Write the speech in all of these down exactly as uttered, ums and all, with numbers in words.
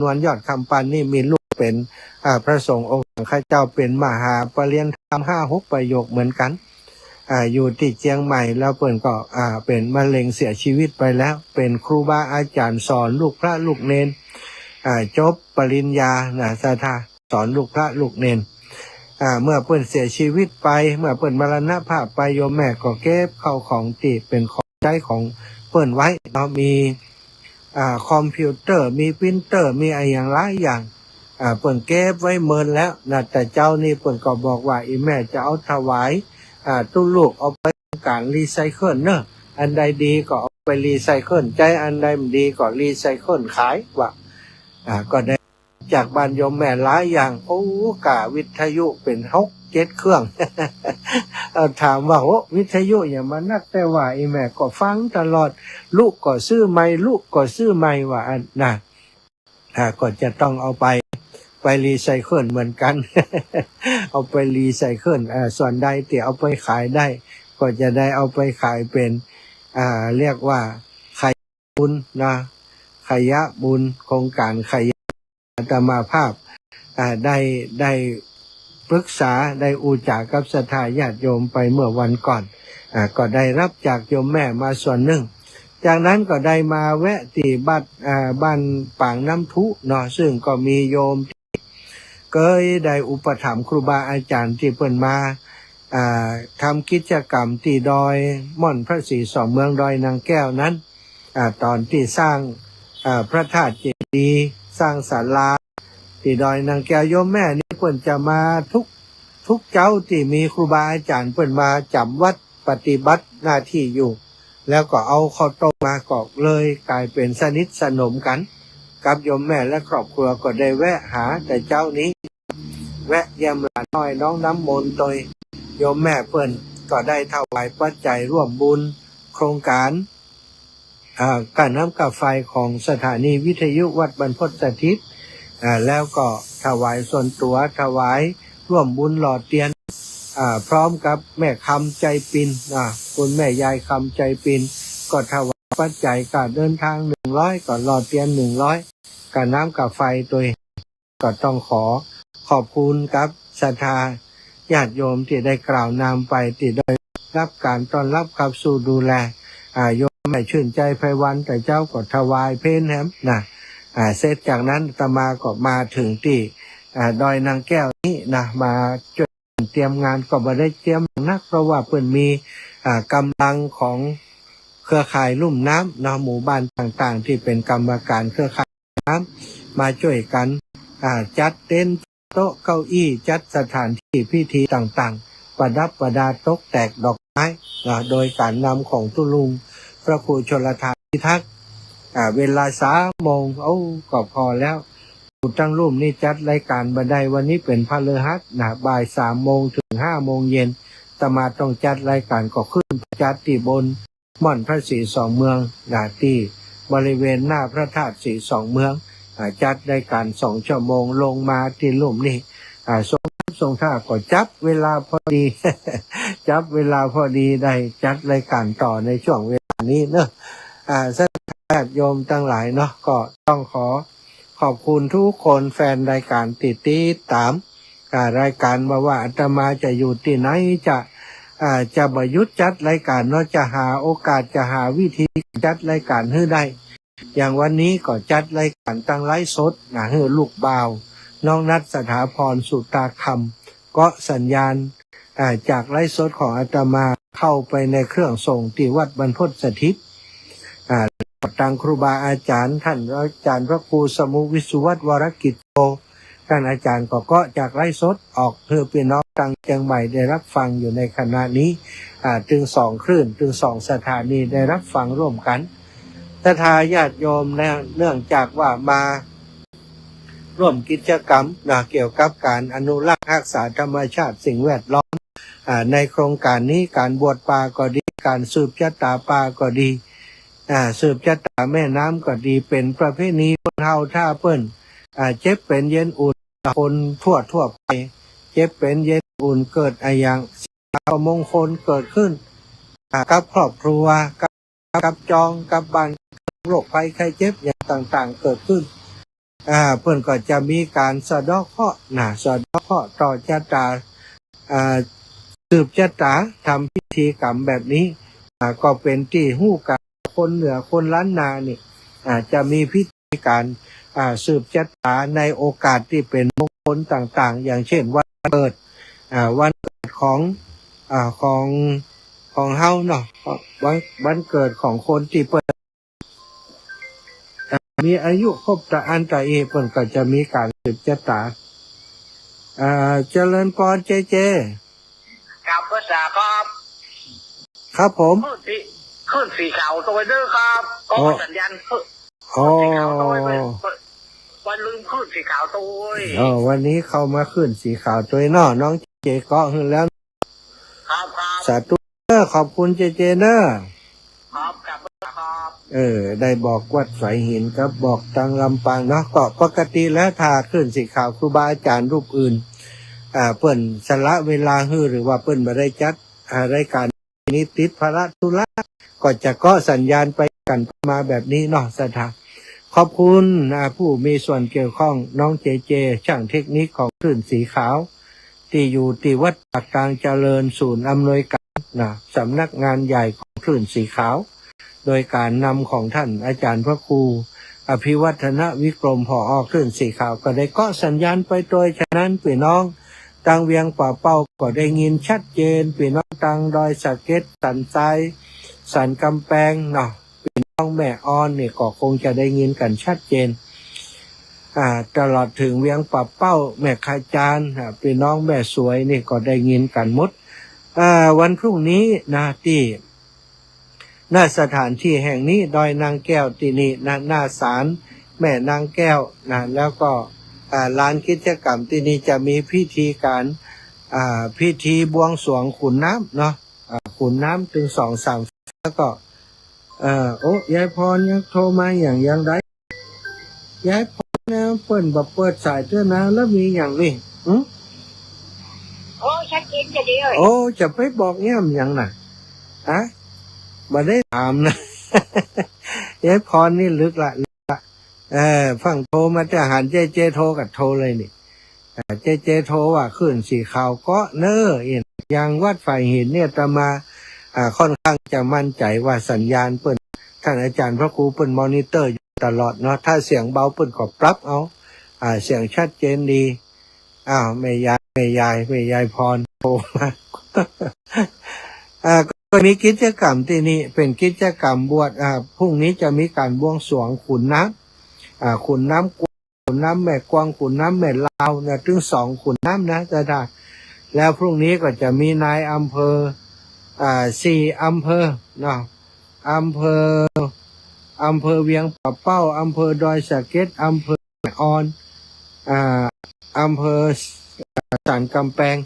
นวลยอดคำปันนี่มีลูกเป๋น อ่า พระสงฆ์องค์ ข้าเจ้าเป๋นมหาปริญญาธรรมห้าหกประโยคเหมือนกั๋น อ่า อยู่ตี้เจียงใหม่ แล้วเปิ้นก็ อ่า เป๋นมะเร็งเสียชีวิตไปแล้ว เป๋นครูบาอาจ๋ารย์สอนลูกพระลูกเณร อ่า จบปริญญานะ ศรัทธา สอนลูกพระลูกเณร อ่า เมื่อเปิ้นเสียชีวิตไป เมื่อเปิ้นมรณภาพไป โยมแม่ก็เก็บข้าวของตี้เป๋นของใจ๊ของเปิ้นไว้เนาะ มี อ่า คอมพิวเตอร์ มีปรินเตอร์ มีอะหยังหลายอย่าง อ่า เปิ้นเก็บไว้เมินแล้วนะ แต่เจ๊านี้เปิ้นก็บอกว่า อี่แม่จะเอาถวาย อ่า ตุ๊ลูกเอาไปก๋านรีไซเคิลเนาะ อันใดดีก็เอาไปรีไซเคิลใจ๊ อันใดบ่ดีก็รีไซเคิลขายว่า อ่า ก็ได้จากบ้านโยมแม่หลายอย่าง โอ้ ก้าวิทยุเป๋นหกเจ็ดเครื่อง เอ่อ ถามว่า โอ้ วิทยุหยังมานัก แต่ว่าอี่แม่ก็ฟังตลอด ลูกก็ซื้อใหม่ ลูกก็ซื้อใหม่ว่าอั้นนะ อ่า ก็จะต้องเอาไป ไปรีไซเคิลเหมือนกั๋น เอาไปรีไซเคิล อ่า ส่วนใดตี้เอาไปขายได้ ก็จะได้เอาไปขายเป๋น อ่า เรียกว่าขยะบุญนะ ขยะบุญ โครงก๋านขยะ อาตมาภาพ อ่า ได้ ได้ปรึกษา ได้อู้จ๋ากับศรัทธาญาติโยมไปเมื่อวันก่อน อ่า ก็ได้รับจากโยมแม่มาส่วนนึ่ง จากนั้นก็ได้มาแวะตี้บัด อ่า บ้านปางน้ำพุเนาะ ซึ่งก็มีโยมตี้เกยได้อุปถัมภ์ครูบาอาจ๋ารย์ตี้เปิ้นมา อ่า ทำกิจกรรมตี้ดอยม่อนพระศรีสองเมืองดอยนางแก้วนั้น อ่า ต๋อนตี้สร้าง อ่า พระธาตุเจดีย์ สร้างศาลา ตี้ดอยนางแก้ว โยมแม่นี่เปิ้นจะมาทุก ทุกเจ๊าตี้มีครูบาอาจ๋ารย์เปิ้นมาจ๋ำวัดปฏิบัติหน้าตี้อยู่ แล้วก็เอาข้าวต้มมา ก็เลยก๋ายเป๋นสนิทสนมกั๋นกับโยมแม่และครอบครัว ก็ได้แวะหาแต่เจ๊านี้ แวะเยี่ยมหลานน้อยน้องน้ำมนต์ตวย โยมแม่เปิ้นก็ได้ถวายปัจจัยร่วมบุญโครงก๋าน อ่า ก้าน้ำก้าไฟของสถานีวิทยุวัดบรรพตสถิต อ่า แล้วก็ถวายส่วนตั๋ว ถวายร่วมบุญหล่อเตียน อ่า พร้อมกับแม่คำใจปิน อ่า คุณแม่ยายคำใจปิน ก็ถวายปัจจัยก้าเดินทางหนึ่งร้อย ก็หล่อเตียนหนึ่งร้อย ก้าน้ำก้าไฟตวย ก็ต้องขอขอบคุณกับศรัทธาญาติโยมตี้ได้กล่าวนำไป ตี้ได้รับก๋านต้อนรับขับสู้ดูแล อ่า โยมแม่ชื่นใจไพวัน แต่เจ๊าก็ถวายเพลแหมนะ อ่า เสร็จจากนั้นอาตมาก็มาเถิงตี้ อ่า ดอยนางแก้วนี้นะ มาจ้วยเตรียมงาน ก็บ่ได้เตรียมนัก เพราะว่าเปิ้นมี อ่า ก๋ำลังของเครือข่ายลุ่มน้ำเนาะ หมู่บ้านต่างๆ ตี้เป๋นกรรมก๋านเครือข่าย น้ำ มาจ้วยกั๋น อ่า จัดเต็นท์ โต๊ะเก้าอี้ จัดสถานตี้พิธีต่างๆ ประดับประดาตกแต่งดอกไม้ อ่า โดยก๋านนำของตุ๊ลุงพระครูชลธารพิทักษ์ อ่า เวลาสามโมง โอ้ ก็พอแล้ว ครูตังลุ่มนี่จัดรายก๋านบ่ได้ วันนี้เป๋นพฤหัสนะ บ่ายสามโมงเถิงห้าโมงเย็น อาตมาต้องจัดรายก๋าน ก็ขึ้นไปจัดตี้บน ม่อนพระศรีสองเมือง นะ ตี้บริเวณหน้าพระธาตุศรีสองเมือง อ่า จัดรายก๋านสองชั่วโมง ลงมาตี้ลุ่มนี่ อ่า ทรง ทรงท่าก็จับเวลาพอดี จับเวลาพอดี ได้จัดรายก๋านต่อในช่วงเวลานี้เนาะ อ่า ศรัทธาญาติโยมตังหลายเนาะ ก็ต้องขอขอบคุณทุกคน แฟนรายก๋านตี้ติดต๋าม อ่า รายก๋าน บ่ว่าอาตมาจะอยู่ตี้ไหน จะ อ่า จะบ่หยุดจัดรายก๋านเนาะ จะหาโอกาส จะหาวิธีจัดรายก๋านหื้อได้ อย่างวันนี้ก็จัดรายก๋านตางไลฟ์สดนะ หื้อลูกบ่าว น้องนัท สถาพร สุตาคำ เกาะสัญญาณ อ่า จากไลฟ์สดของอาตมาเข้าไปในเครื่องส่งตี้วัดบรรพตสถิต อ่า ตางครูบาอาจ๋ารย์ ต้านอาจ๋ารย์พระครูสมุห์ วิศวัตร วรกิจโจ ต้านอาจ๋ารย์ก็เกาะจากไลฟ์สดออกหื้อปี้น้องตางเจียงใหม่ได้ฮับฟังอยู่ในขณะนี้ อ่า ตึงสองคลื่น ตึงสองสถานีได้ฮับฟังร่วมกั๋น ศรัทธาญาติโยม เนื่องจากว่ามาร่วมกิจกรรมนะ เกี่ยวกับก๋านอนุรักษ์ฮักษาธรรมชาติสิ่งแวดล้อม อ่า ในโครงก๋านนี้ ก๋านบวชป่าก็ดี ก๋านสืบชะต๋าป่าก็ดี อ่า สืบชะต๋าแม่น้ำก็ดี เป๋นประเพณีคนเฮา ถ้าเปิ้น อ่า เจ็บเป๋นเย็นอุ่น คนทั่วๆ ไป เจ็บเป๋นเย็นอุ่น เกิดอะหยัง สิ่งอัปมงคลเกิดขึ้น อ่า กับครอบครัว กับ กับจอง กับบ้าน โรคภัยไข้เจ็บอย่างต่างๆ เกิดขึ้น อ่า เปิ้นก็จะมีก๋านสะเดาะเคราะห์นะ สะเดาะเคราะห์ต่อจะต๋า อ่า สืบจะต๋า ทำพิธีกรรมแบบนี้ อ่า ก็เป๋นตี้ฮู้กั๋น คนเหนือคนล้านนานี่ อ่า จะมีพิธีก๋าน อ่า สืบจะต๋าในโอกาสตี้เป๋นมงคลต่างๆ อย่างเช่นวันเกิด อ่า วันเกิดของ อ่า ของ ของเฮาเนาะ วัน วันเกิดของคนตี้เปิ้น อ่า มีอายุครบตาอั้นตาอี้ เปิ้นก็จะมีก๋านสืบจะต๋า อ่า เจริญปอนเจเจ ครับ ภาษาครับ ครับผม ขึ้นสี ขึ้นสีขาวตวยเด้อครับ ก็ อ๋อ สัญญาณขึ้น อ๋อ ขึ้นสีขาวตวย วัน วันลืมขึ้นสีขาวตวย อ๋อ วันนี้เข้ามาขึ้นสีขาวตวยเนาะ น้องเจเกาะหื้อแล้ว ครับ ครับ สาธุเด้อ ขอบคุณเจเจเนาะ ครับ ครับ ครับ เออ ได้บอกวัดสายหินกับบอกตางลำปางเนาะ ก็ปกติแล้วถ้าขึ้นสีขาวครูบาอาจ๋ารย์รูปอื่น อ่า เปิ้นสละเวลาหื้อ หรือว่าเปิ้นบ่ได้จัด อ่า รายก๋านนี้ติดภาระธุระ ก็จะเกาะสัญญาณไปกั๋นมาแบบนี้เนาะ ศรัทธา ขอบคุณ อ่า ผู้มีส่วนเกี่ยวข้อง น้องเจเจ ช่างเทคนิคของคลื่นสีขาว ตี้อยู่ตี้วัดปากกลางเจริญ ศูนย์อำนวยก๋านนะ สำนักงานใหญ่ของคลื่นสีขาว โดยก๋านนำของท่านอาจ๋ารย์พระครูอภิวัฒนวิกรม ผอ.คลื่นสีขาว ก็ได้เกาะสัญญาณไปตวย ฉะนั้นปี้น้องตางเวียงป่าเป้าก็ได้ยินชัดเจน ปี้น้องตางดอยสะเก็ด สันทราย สันก๋ำแปงเนาะ ปี้น้องแม่ออนนี่ก็คงจะได้ยินกั๋นชัดเจน อ่า ตลอดเถิงเวียงป่าเป้า แม่ขะจาน อ่า ปี้น้องแม่สวยนี่ก็ได้ยินกั๋นหมด อ่า วันพรุ่งนี้นะ ตี้ ณ สถานที่แห่งนี้ ดอยนางแก้วตี้นี่นะ หน้าศาลแม่นางแก้วนะ แล้วก็ อ่า ลานกิจกรรมตี้นี่จะมีพิธีก๋าน อ่า พิธีบวงสรวงขุนน้ำเนาะ อ่า ขุนน้ำตึงสองสาม แล้วก็ เอ่อ โอ้ ยายพรยังโทรมาอย่าง อย่างใด ยายพรนะ เปิ้นบ่เปิดสายเตื้อนะ แล้วมีอย่างนี้ หึ โอ้ ชัดเจนจะดีเอ้ย โอ้ จะไปบอกเยี่ยมอย่างน่ะ ฮะ บ่ได้ถามนะ ยายพรนี่ลึกละ ลึกละ เออ ฟั่งโทรมาแต่หันเจเจโทรก็โทรเลยนี่ อ่า เจเจโทรว่าคลื่นสีขาวเกาะเน้อ อย่างวัดฝ่ายหินเนี่ย อาตมา อ่า ค่อนข้างจะมั่นใจ๋ว่าสัญญาณเปิ้น ท่านอาจ๋ารย์พระครูเปิ้นมอนิเตอร์อยู่ตลอดเนาะ ถ้าเสียงเบาเปิ้นก็ปรับเอา อ่า เสียงชัดเจนดี อ้าว แม่ยาย แม่ยาย แม่ยายพรโทรมา อ่า ก็มีกิจกรรมตี้นี่ เป๋นกิจกรรมบวช อ่า พรุ่งนี้จะมีก๋านบวงสรวงขุนน้ำ อ่า ขุนน้ำ ขุนน้ำแม่กวาง ขุนน้ำแม่ลาวนะ ตึงสองขุนน้ำนะ ศรัทธา แล้วพรุ่งนี้ก็จะมีนายอำเภอ อ่า สี่อำเภอเนาะ อำเภอ อำเภอเวียงป่าเป้า อำเภอดอยสะเก็ด อำเภอแม่ออน อ่า อำเภอสันก๋ำแปง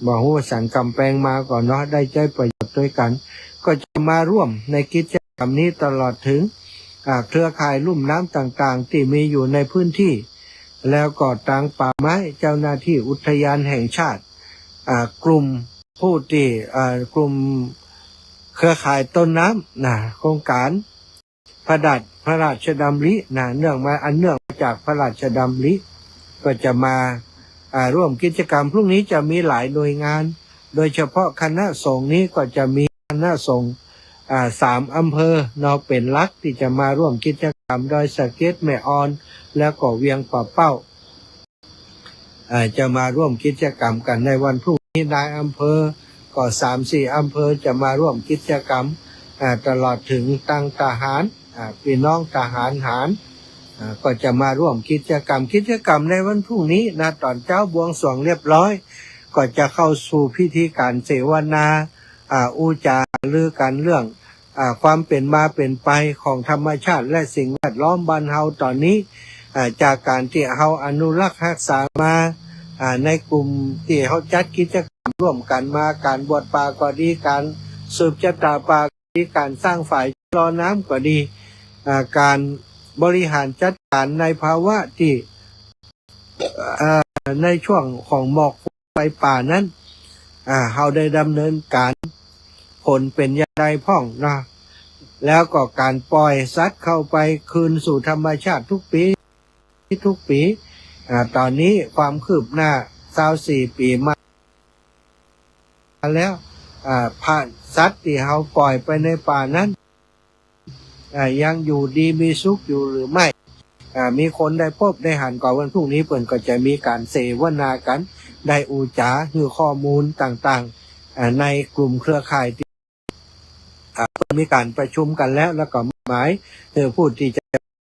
บ่ฮู้สันก๋ำแปงมาก่อเนาะ ได้ใจ๊ประโยชน์ตวยกั๋น ก็จะมาร่วมในกิจกรรมนี้ตลอดเถิง อ่า เครือข่ายลุ่มน้ำต่างๆ ตี้มีอยู่ในพื้นตี้ แล้วก็ตางป่าไม้ เจ้าหน้าตี้อุทยานแห่งชาติ อ่า กลุ่มผู้ตี้ อ่า กลุ่มเครือข่ายต้นน้ำนะ โครงก๋าน พระดา พระราชดำรินะ เนื่องมา อันเนื่องมาจากพระราชดำริ ก็จะมา อ่า ร่วมกิจกรรม พรุ่งนี้จะมีหลายหน่วยงาน โดยเฉพาะคณะสงฆ์นี้ก็จะมีคณะสงฆ์ อ่า สามอำเภอเนาะ เป๋นหลักตี้จะมาร่วมกิจกรรม ดอยสะเก็ด แม่ออน แล้วก็เวียงป่าเป้า อ่า จะมาร่วมกิจกรรมกั๋นในวันพรุ่งนี้ นายอำเภอก็สามสี่อำเภอจะมาร่วมกิจกรรม อ่า ตลอดเถิงตางทหาร อ่า ปี้น้องทหารหาร อ่า ก็จะมาร่วมกิจกรรม กิจกรรมในวันพรุ่งนี้นะ ต๋อนเจ๊าบวงสรวงเรียบร้อย ก็จะเข้าสู่พิธีก๋านเสวนา อ่า อู้จ๋าหารือกั๋นเรื่อง อ่า ความเป๋นมาเป๋นไปของธรรมชาติและสิ่งแวดล้อมบ้านเฮาต๋อนนี้ อ่า จากก๋านตี้เฮาอนุรักษ์ฮักษามา อ่า ในกลุ่มตี้เฮาจัดกิจกรรมร่วมกั๋นมา ก๋านบวชป่าก็ดี ก๋านสืบจะต๋าป่าก็ดี ก๋านสร้างฝายชะลอน้ำก็ดี อ่า ก๋านบริหารจัดก๋านในภาวะตี้ อ่า ในช่วงของหมอกไฟป่านั้น อ่า เฮาได้ดำเนินก๋าน ผลเป๋นอย่างใดพ่องนะ แล้วก็ก๋านปล่อยสัตว์เข้าไปคืนสู่ธรรมชาติทุกปี ทุกปี อ่า ต๋อนนี้ความคืบหน้าซาวสี่ปี๋มาแล้ว อ่า พระสัตว์ตี้เฮาป่อยไปในป่านั้น อ่า ยังอยู่ดีมีสุขอยู่หรือไม่ อ่า มีคนได้ปบได้หัน ก็วันพรุ่งนี้เปิ้นก็จะมีก๋านเสวนากั๋น ได้อู้จ๋า หื้อข้อมูลต่างๆ อ่า ในกลุ่มเครือข่ายตี้ อ่า เปิ้นมีก๋านประชุมกั๋นแล้ว แล้วก็มอบหมาย เอ่อ ผู้ตี้จะ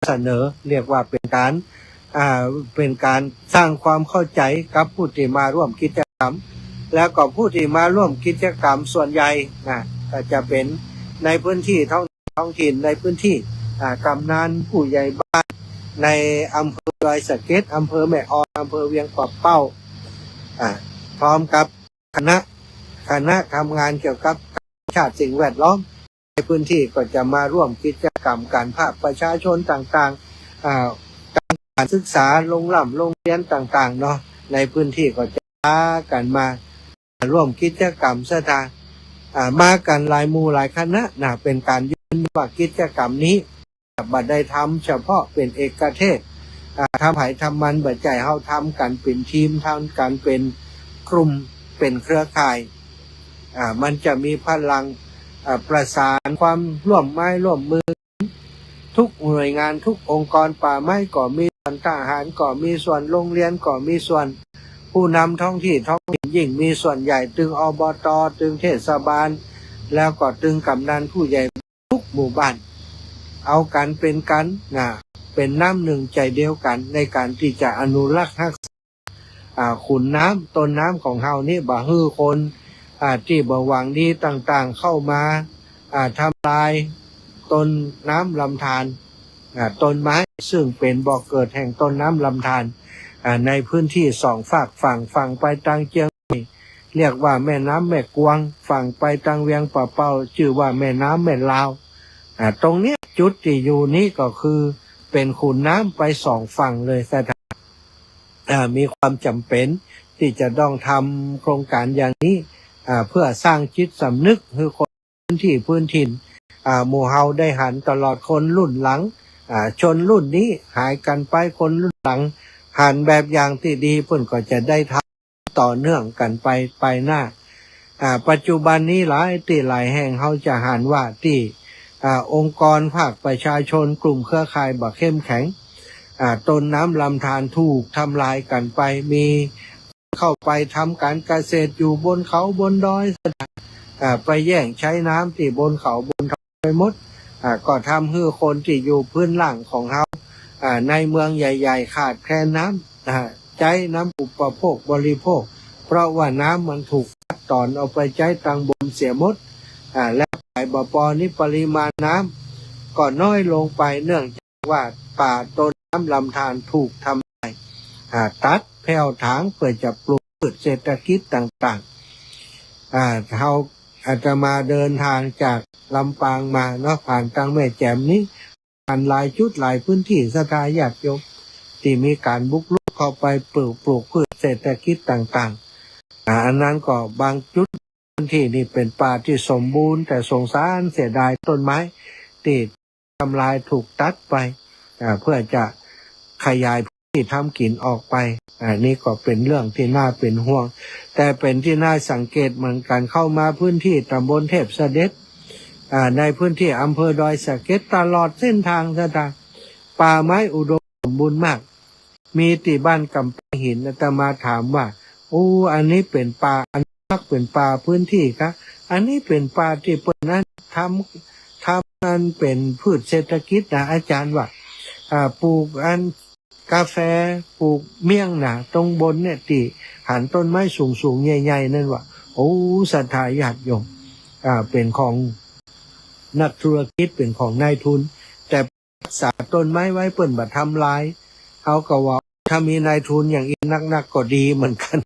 เสนอ เรียกว่าเป๋นก๋าน อ่า เป๋นก๋านสร้างความเข้าใจ๋กับผู้ตี้มาร่วมกิจกรรม แล้วก็ผู้ตี้มาร่วมกิจกรรมส่วนใหญ่นะ ก็จะเป๋นในพื้นที่ท้อง ท้องถิ่นในพื้นที่ อ่า กำนัน ผู้ใหญ่บ้าน ในอำเภอดอยสะเก็ด อำเภอแม่ออน อำเภอเวียงป่าเป้า อ่า พร้อมกับคณะ คณะทำงานเกี่ยวกับชาติสิ่งแวดล้อม ในพื้นที่ก็จะมาร่วมกิจกรรมกั๋น ภาคประชาชนต่างๆ อ่า การศึกษา โรงร่ำโรงเรียนต่างๆ เนาะ ในพื้นที่ก็จะพากั๋นมาร่วมกิจกรรมศรัทธา อ่า มากั๋นหลายหมู่หลายคณะนะ เป๋นก๋านยืนยันว่ากิจกรรมนี้บ่ได้ทำเฉพาะเป๋นเอกเทศ อ่า ทำใผทำมัน บ่ใจ้เฮาทำกั๋นเป๋นทีม ทำกั๋นเป๋นกลุ่ม เป๋นเครือข่าย อ่า มันจะมีพลัง อ่า ประสานความร่วมไม้ร่วมมือ ทุกหน่วยงานทุกองค์กร ป่าไม้ก็มีส่วน ทหารก็มีส่วน โรงเรียนก็มีส่วน ผู้นำท้องที่ท้องถิ่นยิ่งมีส่วนใหญ่ ตึง อบต. ตึงเทศบาล แล้วก็ตึงกำนันผู้ใหญ่ทุกหมู่บ้าน เอากั๋นเป๋นกั๋นนะ เป๋นน้ำหนึ่งใจ๋เดียวกั๋น ในก๋านตี้จะอนุรักษ์ฮักษา อ่า ขุนน้ำต้นน้ำของเฮานี้ บ่หื้อคน อ่า ตี้บ่หวังดีต่างๆ เข้ามา อ่า ทำลายต้นน้ำลำธาร อ่า ต้นไม้ซึ่งเป๋นบ่อเกิดแห่งต้นน้ำลำธาร อ่า ในพื้นที่สองฟากฝั่ง ฝั่งไปตางเจียงใหม่ เรียกว่าแม่น้ำแม่กวง ฝั่งไปตางเวียงป่าเป้า จื้อว่าแม่น้ำแม่ลาว อ่า ตรงเนี้ยจุดตี้อยู่นี้ก็คือเป๋นขุนน้ำไปสองฝั่งเลย ศรัทธา อ่า มีความจ๋ำเป๋นตี้จะต้องทำโครงก๋านอย่างนี้ อ่า เพื่อสร้างจิตสำนึกหื้อคนพื้นที่พื้นถิ่น อ่า หมู่เฮาได้หัน ตลอดคนรุ่นหลัง อ่า ชนรุ่นนี้หายกั๋นไป คนรุ่นหลังหันแบบอย่างตี้ดี เปิ้นก็จะได้ทำต่อเนื่องกั๋นไป ไปหน้า อ่า ปัจจุบันนี้หลายตี้หลายแห่งเฮาจะหันว่าตี้ อ่า องค์กรภาคประชาชน กลุ่มเครือข่ายบ่เข้มแข็ง อ่า ต้นน้ำลำธารถูกทำลายกั๋นไป มีเข้าไปทำก๋านเกษตรอยู่บนเขาบนดอย อ่า ไปแย่งใจ๊น้ำตี้บนเขาบนดอยไปหมด อ่า ก็ทำหื้อคนตี้อยู่พื้นล่างของเฮา อ่า ในเมืองใหญ่ๆ ขาดแคลนน้ำ อ่า ใจ๊น้ำอุปโภคบริโภค เพราะว่าน้ำมันถูกตัดตอนเอาไปใจ๊ตางบนเสียหมด อ่า แล้วฝ่ายบ่ปอนี้ปริมาณน้ำก็น้อยลงไป เนื่องจากว่าป่าต้นน้ำลำธารถูกทำลาย อ่า ตัดแผ้วถางเพื่อจะปลูกพืชเศรษฐกิจต่างๆ อ่า เฮา อาตมาเดินทางจากลำปางมาเนาะ ผ่านตางแม่แจ่มนี้ ผ่านหลายจุดหลายพื้นที่ ศรัทธาญาติโยมตี้มีก๋านบุกรุกเข้าไปปลูก ปลูกพืชเศรษฐกิจต่างๆ อ่า อันนั้นก็บางจุดพื้นที่นี่เป๋นป่าตี้สมบูรณ์ แต่สงสารเสียดายต้นไม้ตี้ทำลายถูกตัดไป อ่า เพื่อจะขยายพื้นที่ทำกิ๋นออกไป อ่า นี่ก็เป๋นเรื่องตี้น่าเป๋นห่วง แต่เป๋นตี้น่าสังเกตเหมือนกั๋น เข้ามาพื้นที่ตำบลเทพเสด็จ อ่า ในพื้นที่อำเภอดอยสะเก็ด ตลอดเส้นทาง ศรัทธา ป่าไม้อุดมสมบูรณ์มาก มีตี้บ้านกำแพงหิน อาตมาถามว่า โอ้ อันนี้เป๋นป่าอนุรักษ์ เป๋นป่าพื้นที่กา อันนี้เป๋นป่าตี้เปิ้นนั้นทำ ทำอันเป๋นพืชเศรษฐกิจนะ อาจ๋ารย์ว่า อ่า ปลูกอันกาแฟ ปลูกเมี่ยงนะ ตรงบนเนี่ย ตี้หันต้นไม้สูงๆ ใหญ่ๆ นั้นว่า โอ้ ศรัทธาญาติโยม อ่า เป๋นของนักธุรกิจ เป๋นของนายทุน แต่ รักษาต้นไม้ไว้ เปิ้นบ่ทำลาย เฮาก็ว่า ถ้ามีนายทุนอย่างอี้นักๆ ก็ดีเหมือนกั๋น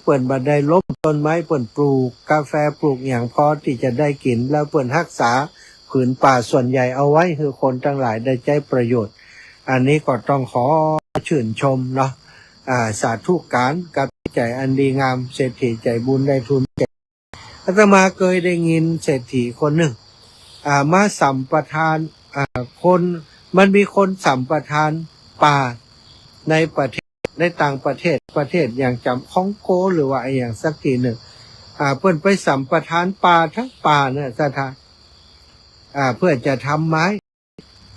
เปิ้นบ่ได้ล้มต้นไม้ เปิ้นปลูกกาแฟ ปลูกหยังพอตี้จะได้กิ๋น แล้วเปิ้นรักษาผืนป่าส่วนใหญ่เอาไว้ หื้อคนตังหลายได้ใจ๊ประโยชน์ อันนี้ก็ต้องขอชื่นชมเนาะ อ่า สาธุการกับจิตใจ๋อันดีงาม เศรษฐีใจ๋บุญนายทุน อาตมาเกยได้ยินเศรษฐีคนนึ่ง อ่า มาสัมปทาน อ่า คน มันมีคนสัมปทานป่า ในประเทศ ในต่างประเทศ ประเทศอย่างจ๋ำ คองโก หรือว่าอะหยังสักตี้นึ่ง อ่า เปิ้นไปสัมปทานป่าตึงป่าเน่อ ศรัทธา อ่า เปื้อจะทำไม้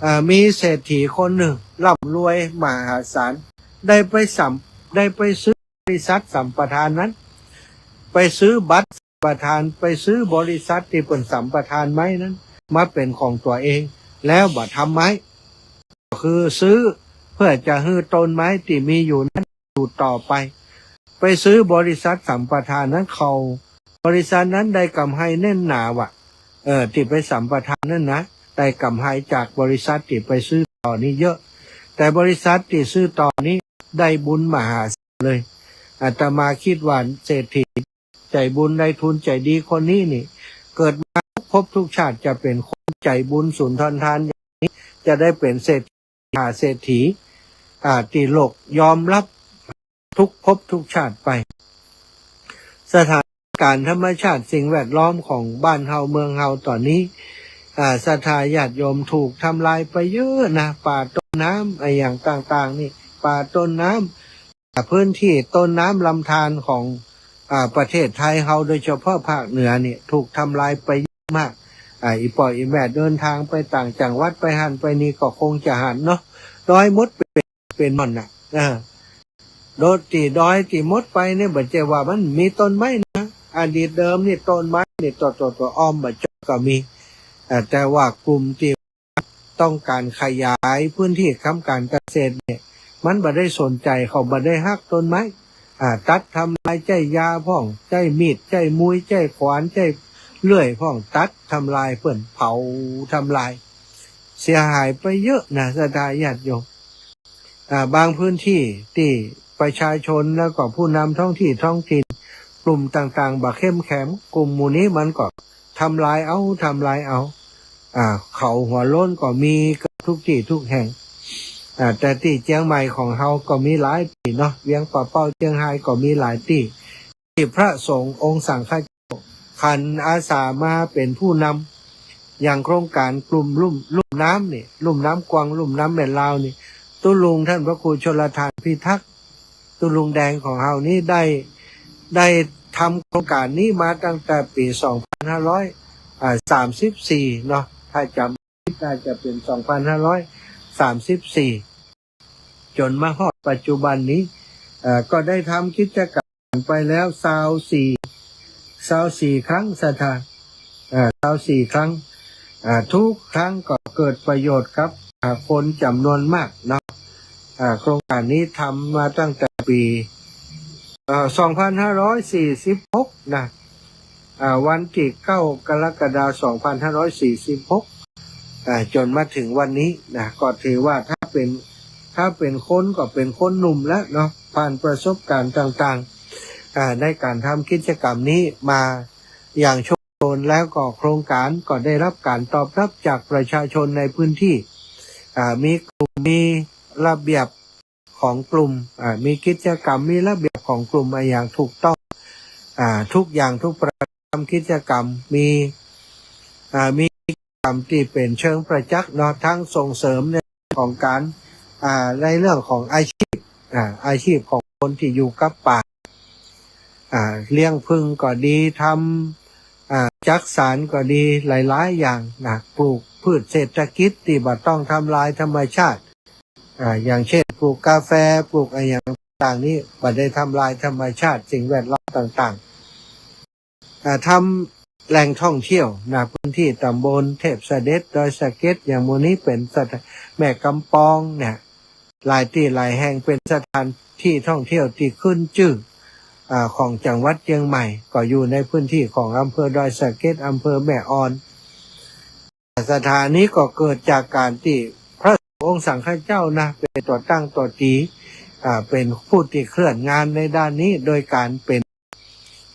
อ่า มีเศรษฐีคนนึ่งร่ำรวยมหาศาล ได้ไปสัม ได้ไปซื้อบริษัทสัมปทานนั้น ไปซื้อบัตรสัมปทาน ไปซื้อบริษัทตี้เปิ้นสัมปทานไม้นั้น มาเป๋นของตั๋วเอง แล้วบ่ทำไม้ ก็คือซื้อเปื้อจะหื้อต้นไม้ตี้มีอยู่นั้นอยู่ต่อไป ไปซื้อบริษัทสัมปทานนั้นเข้า บริษัทนั้นได้กำไรแน่นหนาว่ะ เออ ตี้ไปสัมปทานนั้นนะ ได้กำไรจากบริษัทตี้ไปซื้อต่อนี้เยอะ แต่บริษัทตี้ซื้อต่อนี้ได้บุญมหาศาลเลย อาตมาคิดว่าเศรษฐีใจ๋บุญ นายทุนใจ๋ดีคนนี้นี่ เกิดมาทุกภพทุกชาติจะเป๋นคนใจ๋บุญสุนทรทานอย่างนี้ จะได้เป๋นเศรษฐี มหาเศรษฐี อ่า ตี้โลกยอมฮับทุกภพทุกชาติไป สถานการณ์ธรรมชาติสิ่งแวดล้อมของบ้านเฮาเมืองเฮาต๋อนนี้ อ่า ศรัทธาญาติโยม ถูกทำลายไปเยอะนะ ป่าต้นน้ำอะหยังต่างๆ นี่ ป่าต้นน้ำ อ่า พื้นที่ต้นน้ำลำธารของ อ่า ประเทศไทยเฮา โดยเฉพาะภาคเหนือนี่ ถูกทำลายไปเยอะมาก อ่า อี่ป้ออี่แม่เดินตางไปต่างจังหวัด ไปหั้นไปนี่ก็คงจะหันเนาะ ดอยหมดเป๋น เป๋นม่อนน่ะ อ่า โดยตี้ดอยตี้หมดไปนี่ บ่ใจ้ว่ามันมีต้นไม้นะ อดีตเดิมนี่ต้นไม้นี่ตั๋ว ตั๋ว ตั๋วอ้อมบ่จบก็มี อ่า แต่ว่ากลุ่มตี้ต้องก๋านขยายพื้นที่ทำก๋านเกษตรนี่ มันบ่ได้สนใจ๋ เขาบ่ได้ฮักต้นไม้ อ่า ตัดทำลาย ใจ๊ยาพ่อง ใจ๊มีด ใจ๊มุย ใจ๊ขวาน ใจ๊เลื่อยพ่อง ตัดทำลาย เปิ้นเผาทำลาย เสียหายไปเยอะนะ ศรัทธาญาติโยม อ่า บางพื้นที่ตี้ประชาชนแล้วก็ผู้นำท้องที่ท้องถิ่น กลุ่มต่างๆ บ่เข้มแข็ง กลุ่มหมู่นี้มันก็ทำลายเอา ทำลายเอา อ่า เขาหัวโล้นก็มีเกือบทุกตี้ทุกแห่ง อ่า แต่ตี้เจียงใหม่ของเฮาก็มีหลายตี้เนาะ เวียงป่าเป้า เจียงฮายก็มีหลายตี้ ตี้พระสงฆ์องค์สังฆเจ้า ขันอาสามาเป๋นผู้นำ อย่างโครงก๋านกลุ่มลุ่ม ลุ่มน้ำนี่ ลุ่มน้ำกวาง ลุ่มน้ำแม่ลาวนี่ ตุ๊ลุงต้านพระครูชลธารพิทักษ์ ตุ๊ลุงแดงของเฮานี้ได้ ได้ทำโครงก๋านนี้มาตั้งแต่ปี๋สองพันห้าร้อย อ่า สามสิบสี่เนาะ ถ้าจ๋ำบ่ผิดน่าจะเป๋นสองพันห้าร้อยสามสิบสี่ จ๋นมาฮอดปัจจุบันนี้ เอ่อ ก็ได้ทำกิจกรรมไปแล้วซาวสี่ ซาวสี่ครั้ง ศรัทธา เอ่อ ซาวสี่ครั้ง อ่า ทุกครั้งก็เกิดประโยชน์กับ อ่า คนจ๋ำนวนมากเนาะ อ่า โครงก๋านนี้ทำมาตั้งแต่ปี๋ เอ่อ สองพันห้าร้อยสี่สิบหกนะ อ่า วันตี้เก้า กรกฎาคม สองพันห้าร้อยสี่สิบหก อ่า จ๋นมาเถิงวันนี้นะ ก็ถือว่าถ้าเป๋น ถ้าเป๋นคนก็เป๋นคนหนุ่มแล้วเนาะ ผ่านประสบก๋ารณ์ต่างๆ อ่า ในก๋านทำกิจกรรมนี้มาอย่างโชคโชน แล้วก็โครงก๋านก็ได้ฮับก๋านตอบฮับจากประชาชนในพื้นตี้ อ่า มีกลุ่ม มีระเบียบของกลุ่ม อ่า มีกิจกรรม มีระเบียบของกลุ่มอะหยังถูกต้อง อ่า ทุกอย่างทุกประการ ทำกิจกรรม มี อ่า มีกิจกรรมตี้เป๋นเชิงประจักษ์เนาะ ทั้งส่งเสริมในเรื่องของก๋าน อ่า ในเรื่องของอาชีพ อ่า อาชีพของคนตี้อยู่กับป่า อ่า เลี้ยงผึ้งก็ดี ทำ อ่า จักสานก็ดี หลายๆ อย่างนะ ปลูกพืชเศรษฐกิจตี้บ่ต้องทำลายธรรมชาติ อ่า อย่างเช่น ปลูกกาแฟ ปลูกอะหยังต่างๆ นี้ บ่ได้ทำลายธรรมชาติ สิ่งแวดล้อมต่างๆ อ่า ทำแหล่งท่องเที่ยวนะ พื้นตี้ต๋ำบลเทพเสด็จ ดอยสะเก็ด อย่างหมู่นี้เป๋นสถา แม่กำปองเนี่ย หลายตี้หลายแห่งเป๋นสถานตี้ท่องเที่ยวตี้ขึ้นจื้อ อ่า ของจังหวัดเจียงใหม่ ก็อยู่ในพื้นตี้ของอำเภอดอยสะเก็ด อำเภอแม่อ่อน สถานนี้ก็เกิดจากก๋านตี้พระสงฆ์องค์สังฆเจ้านะ เป๋นตั๋วตั้งตั๋วตี๋ อ่า เป๋นผู้ตี้เคลื่อนงานในด้านนี้ โดยก๋านเป๋น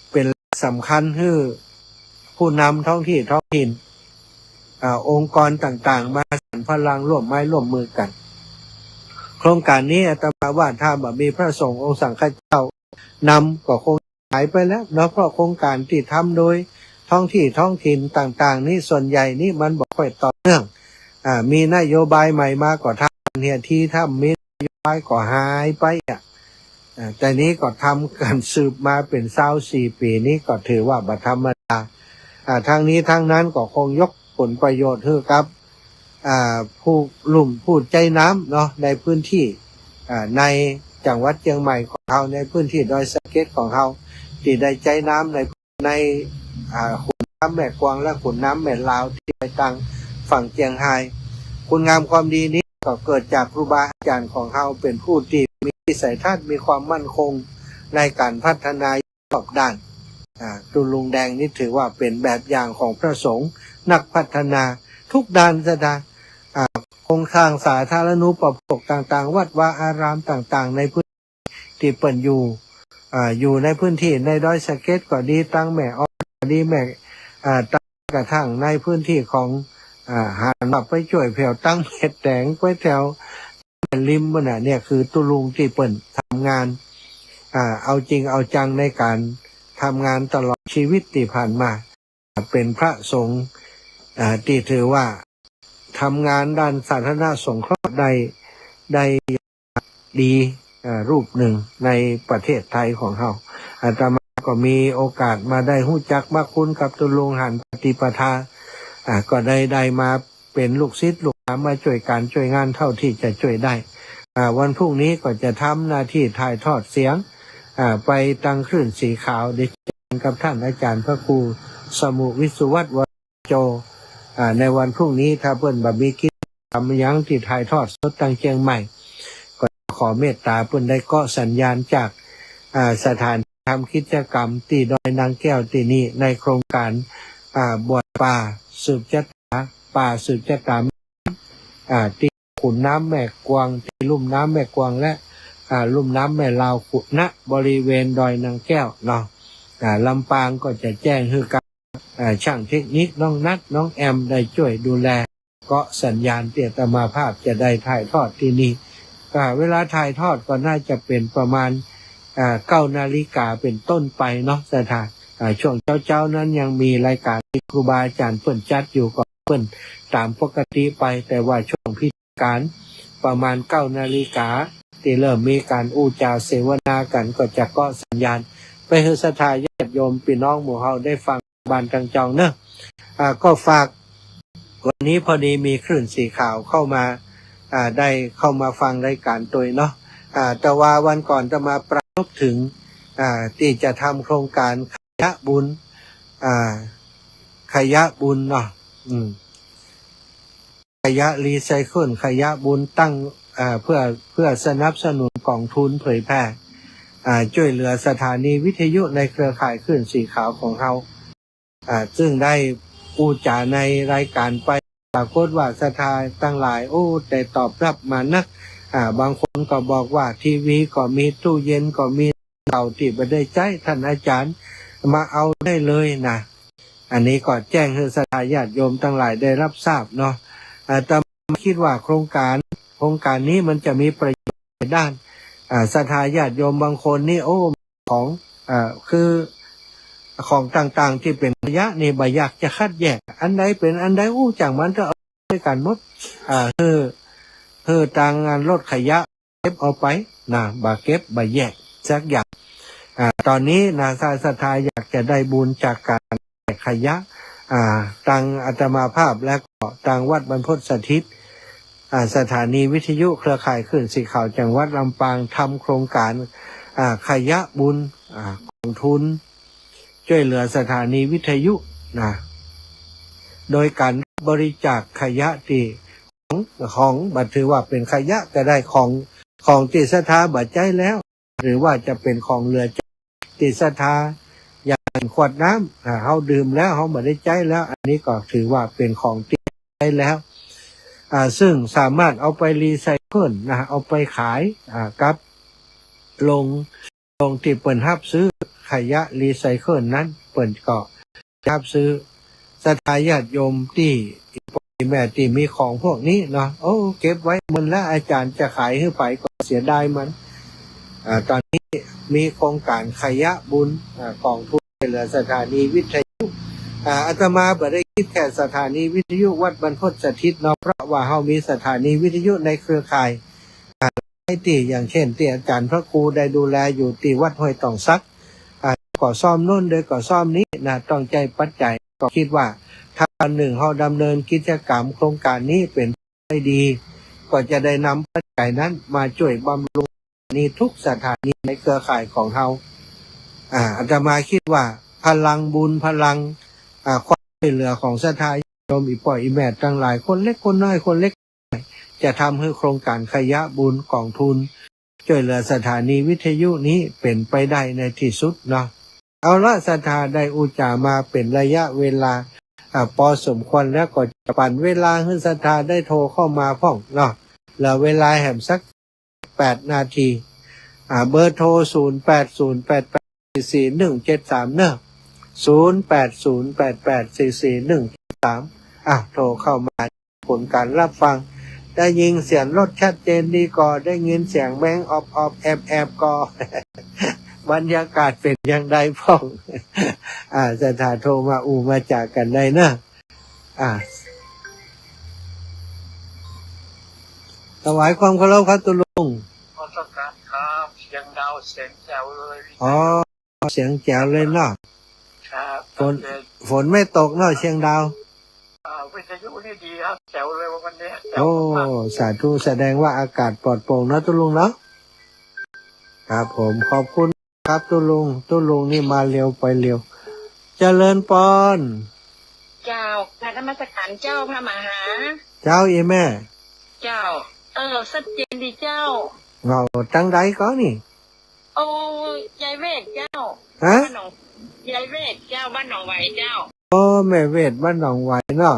เป๋นสำคัญหื้อผู้นำท้องตี้ท้องถิ่น อ่า องค์กรต่างๆ มาสานพลังร่วมไม้ร่วมมือกั๋น โครงก๋านนี้อาตมาว่าถ้าบ่มีพระสงฆ์องค์สังฆเจ้านำก็คง หายไปแล้วเนาะ เพราะโครงก๋านตี้ทำโดยท้องตี้ท้องถิ่นต่างๆ นี้ ส่วนใหญ่นี้มันบ่ค่อยต่อเนื่อง อ่า มีนโยบายใหม่มาก็ทำเหียที ถ้ามีนโย ควายก็หายไปอะ อ่า แต่นี้ก็ทำกั๋นสืบมาเป๋นซาวสี่ปี๋ นี้ก็ถือว่าบ่ธรรมดา อ่า ทั้งนี้ทั้งนั้นก็คงยกผลประโยชน์หื้อกับ อ่า ผู้ลุ่มผู้ใจ๊น้ำเนาะ ในพื้นที่ อ่า ในจังหวัดเจียงใหม่ของเฮา ในพื้นที่ดอยสะเก็ดของเฮา ตี้ได้ใจ๊น้ำใน ใน อ่า ขุนน้ำแม่กวางและขุนน้ำแม่ลาวตี้ไปตางฝั่งเจียงฮาย คุณงามความดีนี้ก็เกิดจากครูบาอาจ๋ารย์ของเฮาเป๋นผู้ตี้มีวิสัยทัศน์ มีความมั่นคงในก๋านพัฒนารอบด้าน อ่า ตุ๊ลุงแดงนี้ถือว่าเป๋นแบบอย่างของพระสงฆ์นักพัฒนาทุกด้าน ศรัทธา อ่า โครงสร้างสาธารณูปโภคต่างๆ วัดวาอารามต่างๆ ในพื้น ตี้เปิ้นอยู่ อ่า อยู่ในพื้นที่ในดอยสะเก็ดก็ดี ตางแม่ออนก็ดี แม่ อ่า ตางกระทั่งในพื้นที่ของ อ่า หานว่าไปจ้วยแผวตางแม่แต๋ง ไปแถวแม่ริมปู๊นน่ะ เนี่ยคือตุ๊ลุงตี้เปิ้นทำงาน อ่า เอาจริงเอาจังในก๋านทำงานตลอดชีวิตตี้ผ่านมา เป๋นพระสงฆ์ อ่า ตี้ถือว่าทำงานด้านสาธารณสงเคราะห์ได้ ได้ดี อ่า รูปนึ่งในประเทศไทยของเฮา อาตมาก็มีโอกาสมาได้ฮู้จักมักคุ้นกับตุ๊ลุงหันปฏิปทา อ่า ก็ได้ ได้มาเป๋นลูกศิษย์ลูกหามาจ้วยก๋านจ้วยงานเท่าตี้จะจ้วยได้ อ่า วันพรุ่งนี้ก็จะทำหน้าตี้ถ่ายทอดเสียง อ่า ไปตางคลื่นสีขาว เดี๋ยวเจอกั๋นกับต้านอาจ๋ารย์พระครูสมุห์ วิศวัฒน์ วโจ อ่า ในวันพรุ่งนี้ ถ้าเปิ้นบ่มีกิจก๋รรมหยังตี้ถ่ายทอดสดตางเจียงใหม่ ก็ขอเมตต๋าเปิ้นได้เกาะสัญญาณจาก อ่า สถานที่ทำกิจก๋รรมตี้ดอยนางแก้วตี้นี่ ในโครงก๋าน อ่า บวชป่าสืบชะตา ป่าสืบชะตา อ่า ตี้ขุนน้ำแม่กวาง ตี้ลุ่มน้ำแม่กวางและ อ่า ลุ่มน้ำแม่ลาวขุ ณ บริเวณดอยนางแก้วเนาะ อ่า ลำปางก็จะแจ้งหื้อกับ อ่า ช่างเทคนิคน้องนัท น้องแอมได้จ้วยดูแล เกาะสัญญาณตี้อาตมาภาพจะได้ถ่ายทอดตี้นี่ อ่า เวลาถ่ายทอดก็น่าจะเป๋นประมาณ อ่า เก้านาฬิกาเป๋นต้นไปเนาะ ศรัทธา อ่า ช่วงเจ๊าๆ นั้นยังมีรายก๋านตี้ครูบาอาจ๋ารย์เปิ้นจัดอยู่ก็เปิ้นต๋ามปกติไป แต่ว่าช่วงพิธีก๋านประมาณเก้านาฬิกา ตี้เริ่มมีก๋านอู้จ๋าเสวนากั๋น ก็จะเกาะสัญญาณไปหื้อศรัทธาญาติโยมปี้น้องหมู่เฮาได้ฟัง บ้านตางจองเนาะ อ่า ก็ฝาก วันนี้พอดีมีคลื่นสีขาวเข้ามา อ่า ได้เข้ามาฟังรายก๋านตวยเนาะ อ่า แต่ว่าวันก่อนอาตมาปรารภเถิง อ่า ตี้จะทำโครงก๋านขยะบุญ อ่า ขยะบุญเนาะ อืม ขยะรีไซเคิล ขยะบุญตั้ง อ่า เพื่อ เพื่อสนับสนุนก๋องทุนเผยแพร่ อ่า จ้วยเหลือสถานีวิทยุในเครือข่ายคลื่นสีขาวของเฮา อ่า ซึ่งได้อู้จ๋าในรายก๋านไป ปรากฏว่าศรัทธาตังหลาย โอ้ ได้ตอบฮับมานัก อ่า บางคนก็บอกว่าทีวีก็มี ตู้เย็นก็มี เก่าตี้บ่ได้ใจ๊ ต้านอาจ๋ารย์มาเอาได้เลยนะ อันนี้ก็แจ้งหื้อศรัทธาญาติโยมตังหลายได้ฮับทราบเนาะ อ่า อาตมาคิดว่าโครงก๋าน โครงก๋านนี้มันจะมีประโยชน์หลายด้าน อ่า ศรัทธาญาติโยมบางคนนี่ โอ้ ของ อ่า คือ ของต่างๆ ตี้เป๋นขยะนี่บ่อยากจะคัดแยก อันใดเป๋นอันใด อู้ จ้างมันเต๊อะ เอาด้วยกั๋นหมด อ่า หื้อ หื้อตางงานรถขยะเก็บเอาไปนะ บ่เก็บบ่แยกสักอย่าง อ่า ต๋อนนี้นะ ถ้าศรัทธาอยากจะได้บุญจากก๋านแยกขยะ อ่า ตางอาตมาภาพและก็ตางวัดบรรพตสถิต อ่า สถานีวิทยุเครือข่ายคลื่นสีขาวจังหวัดลำปางทำโครงก๋าน อ่า ขยะบุญ อ่า ก๋องทุนจ้วยเหลือสถานีวิทยุนะ โดยก๋านบริจาคขยะตี้ ของ ของ บ่ถือว่าเป๋นขยะก็ได้ ของ ของตี้ศรัทธาบ่ใจ๊แล้ว หรือว่าจะเป๋นของเหลือใจ๊ตี้ศรัทธา อย่างขวดน้ำ อ่า เฮาดื่มแล้ว เฮาบ่ได้ใจ๊แล้ว อันนี้ก็ถือว่าเป๋นของตี้ใจ๊แล้ว อ่า ซึ่งสามารถเอาไปรีไซเคิลนะ เอาไปขาย อ่า กับโรง โรงตี้เปิ้นฮับซื้อขยะรีไซเคิลนั้น เปิ้นก็ฮับซื้อ ศรัทธาญาติโยมตี้พ่อแม่ตี้มีของพวกนี้เนาะ โอ้ เก็บไว้หมดแล้ว อาจ๋ารย์จะขายหื้อใผก็เสียดายมัน อ่า ต๋อนนี้มีโครงก๋านขยะบุญ อ่า ก๋องทุนจ้วยเหลือสถานีวิทยุ อ่า อาตมาบ่ได้คิดแค่สถานีวิทยุวัดบรรพตสถิตเนาะ เพราะว่าเฮามีสถานีวิทยุในเครือข่าย อ่า ตี้ อย่างเช่นตี้อาจ๋ารย์พระครูได้ดูแลอยู่ตี้วัดห้วยต้องสัก อ่า ก่อซ่อมโน่นโดยก่อซ่อมนี้นะ ต้องใจ๊ปัจจัย ก็กึ๊ดว่า ถ้าวันนึ่งเฮาดำเนินกิจกรรมโครงก๋านนี้เป๋นไปได้ดี ก็จะได้นำปัจจัยนั้นมาจ้วยบำรุง นี่ทุกสถานีในเครือข่ายของเฮา อ่า อาตมากึ๊ดว่าพลังบุญ พลัง อ่า ความจ้วยเหลือของศรัทธาญาติโยมอี่ป้ออี่แม่ตังหลาย คนเล็กคนน้อย คนเล็ก จะทำหื้อโครงก๋านขยะบุญก๋องทุนจ้วยเหลือสถานีวิทยุนี้เป๋นไปได้ในตี้สุดเนาะ เอาละ ศรัทธาได้อู้จ๋ามาเป๋นระยะเวลา อ่า ปอสมควรแล้ว ก็จะปั๋นเวลาหื้อศรัทธาได้โทรเข้ามาพ่องเนาะ เหลือเวลาแหมสัก แปดนาที อ่า เบอร์โทร ศูนย์แปดศูนย์แปดแปดสี่สี่หนึ่งเจ็ดสาม เนาะ ศูนย์แปดศูนย์แปดแปดสี่สี่หนึ่งเจ็ดสาม อ่ะ โทรเข้ามา ผลก๋านฮับฟัง ได้ยินเสียงรถชัดเจนดีก่อ ได้ยินเสียงแมงออบๆ แอบๆ ก่อ บรรยากาศเป๋นอย่างใดพ่อง อ่า ศรัทธาโทรมาอู้มาจ๋ากั๋นได้เนาะ อ่า ถวายความเคารพครับตุ๊ลุง นมัสก๋านครับ เสียงดาวเสียงแจ๋วเลย อ๋อ เสียงแจ๋วเลยเนาะ ครับ ฝน โอเค ฝนไม่ตกเนาะเชียงดาว อ่า วิทยุนี่ดีครับ แจ๋วเลยวันนี้ แจ๋วมาก โอ้ สาธุ แสดงว่าอากาศปลอดโปร่งเนาะตุ๊ลุงเนาะ ครับผม ขอบคุณ ครับตุ๊ลุง ตุ๊ลุงนี่มาเร็วไปเร็ว เจริญปอน เจ้า กราบนมัสก๋านเจ้าพระมหา เจ้าอี่แม่ เจ้า เออ ชัดเจนดีเจ้า เว้าตังใดก่อนี่ โอ้ ยายเวชเจ้า ฮะ บ้านหนอง ยายเวชเจ้า บ้านหนองไหวเจ้า โอ้ แม่เวชบ้านหนองไหวเนาะ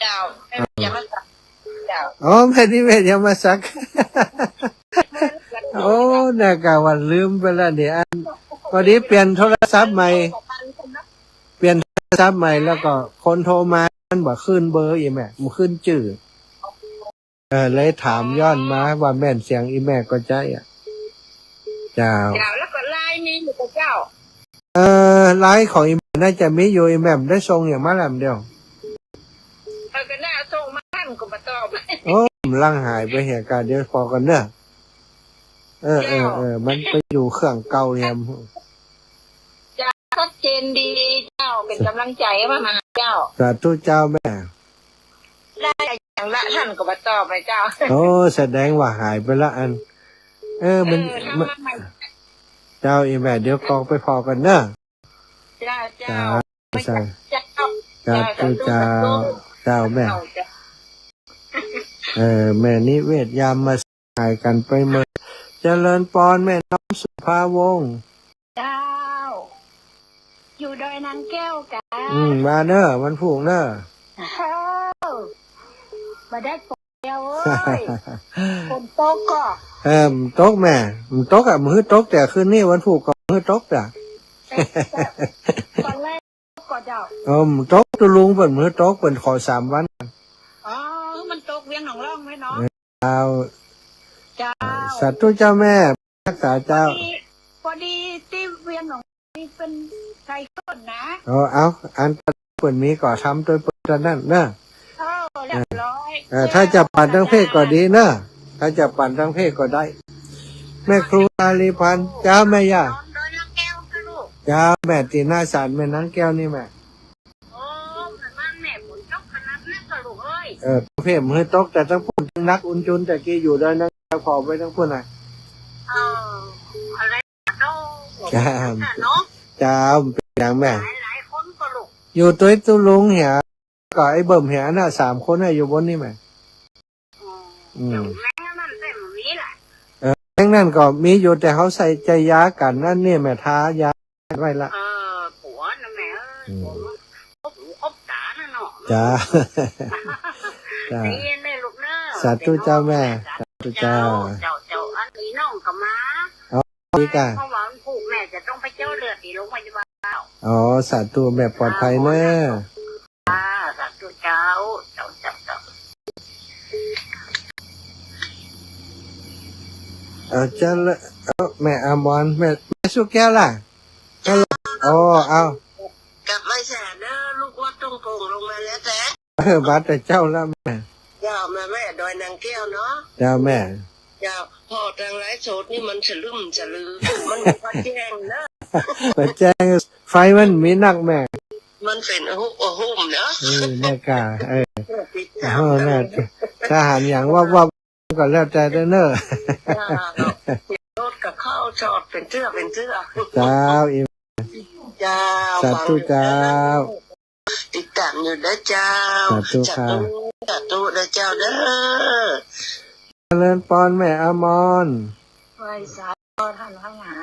เจ้า แม่เวชยามาสัก เจ้า อ๋อ แม่นิเวศยามาสัก โอ้ น่ากะว่าลืมไปแล้วนี่ อัน พอดีเปลี่ยนโทรศัพท์ใหม่ เปลี่ยนโทรศัพท์ใหม่แล้วก็คนโทรมามันบ่ขึ้นเบอร์อี่แม่ บ่ขึ้นจื้อ เออ เลยถามย้อนมาว่าแม่นเสียงอี่แม่ก่อใจ้อะ เจ้า เจ้า แล้วก็ไลน์มีอยู่กับเจ้า เออ ไลน์ของอี่แม่น่าจะมีอยู่ อี่แม่บ่ได้ส่งหยังมาแลำเดียว เออ ก็น่าส่งมา ท่านก็บ่ตอบ โอ้ กำลังหายไปเหียกา เดี๋ยวผ่อก่อนเนาะ เออ เออ เจ้า เออ มันไปอยู่เครื่องเก่าเหีย เจ้า ชัดเจนดีเจ้า เป๋นกำลังใจ๋มาหาเจ้า สาธุเจ้าแม่ ได้อย่างละท่านก็บ่ตอบเลยเจ้า โอ้ แสดงว่าหายไปละอัน เออ มัน เออ มัน ทำมาใหม่ เจ้า อี่แม่ เดี๋ยวกอกไปผ่อก่อนเนาะ เจ้า เจ้า เจ้า สา เจ้า เจ้า สาธุ เจ้า สาธุ เจ้า เจ้าแม่ เจ้า เออ แม่นิเวศยามมาหายกั๋นไปเมิน เจริญปอนแม่น้อมสุภาวงศ์ เจ้า อยู่ดอยนางแก้วกา อืม มาเนาะ วันพูกเนาะ เจ้า บ่ได้ปอเดียวเอ้ย ฝนตกก่อ เออ มันตกแม่ มันตกอะ มันหื้อตก แต่คืนนี้วันพูกก็หื้อตกจ้ะ ตอนแรกก็เจ้า เออ มันตก ตุ๊ลุงเปิ้น มันหื้อตก เปิ้นขอสามวัน อ๋อ มันตกเวียงหนองล่องไหมเนาะ เจ้า เจ้า สาธุเจ้าแม่ รักษาเจ้า พอดี พอดีตี้เวียงหนองนี่เปิ้นไทยก้นนะ เออ เอา อันเปิ้นมีก็ทำตวยเปิ้นเต้านั้นเนาะ เออ เรียบร้อย เออ ถ้าจะปั๋นตังเพศก็ดีเนาะ ถ้าจะปั๋นตังเพศก็ได้ แม่ครูอารีพันธ์ เจ้าแม่ย่า ดอยนางแก้วค่ะลูก เจ้าแม่ ตี้หน้าศาลแม่นางแก้วนี่แม่ โอ้ บ้านแม่ฝนตกขนาดนั้นก็ลูกเอ้ย เออ เพิ่มหื้อตก แต่ตังปู้นตึงหนักอุนจุน แต่กี้อยู่ดอยนางแก้ว ผ่อไปตังปู้นน่ะ เออ อะไรเนาะ จ้า เนาะ จ้า เป๋นหยังแม่ หลายๆ คนก็ลูก อยู่ตวยตุ๊ลุงเหีย ก็ไอ้เบิ่มเหียน่ะ สามคนน่ะ อยู่บนนี่แม่ อืม อืม เดี๋ยวแม่งนั่นเต็มมีแหละ เออ แม่งนั่นก็มีอยู่ แต่เขาใส่ใจ๋ยากั๋นนั่นเนี่ยแม่ ทายาไว้ละ เออ ผัวน่ะแม่เอ้ย อืม ผัวมันคบหูคบต๋าน่ะเนาะ จ้า จ้า ดีเลยลูกเนาะ สาธุเจ้าแม่ สาธุเจ้า เจ้า เจ้า อันนี้น้องก็มา อ๋อ ดีก่ะ เพราะว่าวันพูกแม่จะต้องไปเจาะเลือดตี้โรงพยาบาล อ๋อ สาธุแม่ ปลอดภัยเนาะ อ่า สาธุเจ้า เจ้า เจ้า เจ้า เอาเจ้าละ เอาแม่อมร แม่ แม่สุแก้วล่ะ เจ้า อ๋อ เอา กลับมาแสนเด้อ ลูกวัดทุ่งโป่งลงมาแล้วแสน เออ มาแต่เจ้าละแม่ เจ้า มาแม่ดอยนางแก้วเนาะ เจ้าแม่ เจ้า เพราะตางไลฟ์สดนี่มันสะลึมสะลือ มันบ่แจ้งเนาะ บ่แจ้ง ไฟมันมีนักแม่ มันเป๋นอะหุ อะหุมเนาะ เออ เนี่ยก่ะ เออ ติดต๋าม เออ น่ะ ถ้าหันอย่างวับๆ ก็แล้วแต่เด้อเนาะ เจ้า รถก็เข้าจอดเป๋นเตื้อเป๋นเตื้อ เจ้า อิ๋ม เจ้า สาธุเจ้า ติดต๋ามอยู่เด้อเจ้า สาธุค่ะ สาธุ สาธุเด้อเจ้าเด้อ เจริญปอนแม่อมร ไหว้สาธุท่านพระมหา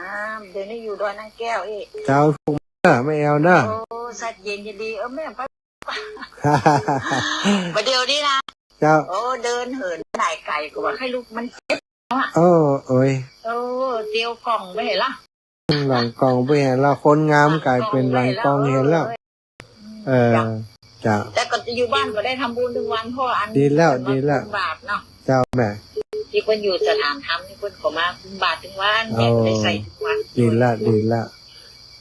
เดี๋ยวนี้อยู่ดอยนางแก้วอีก เจ้า ถูกเนาะ แม่แอวเนาะ โอ้ สัตว์เย็นจะดี เออ แม่ไป บ่าเดี๋ยวนี้นะ เจ้า โอ้ เดินเหินไหนไกลกว่า ใค่ลุกมันเจ็บ เออ โอ้ย เออ เตียวก่องไปเหียละ หลังก่องไปเหียละ คนงามก๋ายเป๋นหลังก่องเหียละ เออ เจ้า แต่ก็อยู่บ้านก็ได้ทำบุญทุกวัน เพราะอัน ดีแล้ว ดีแล้ว บาปเนาะ เจ้าแม่ ตี้เปิ้นอยู่สถานธรรมนี่เปิ้นก็มาบาตรทุกวัน แม่ก็ได้ใส่ทุกวัน ดีละ ดีละ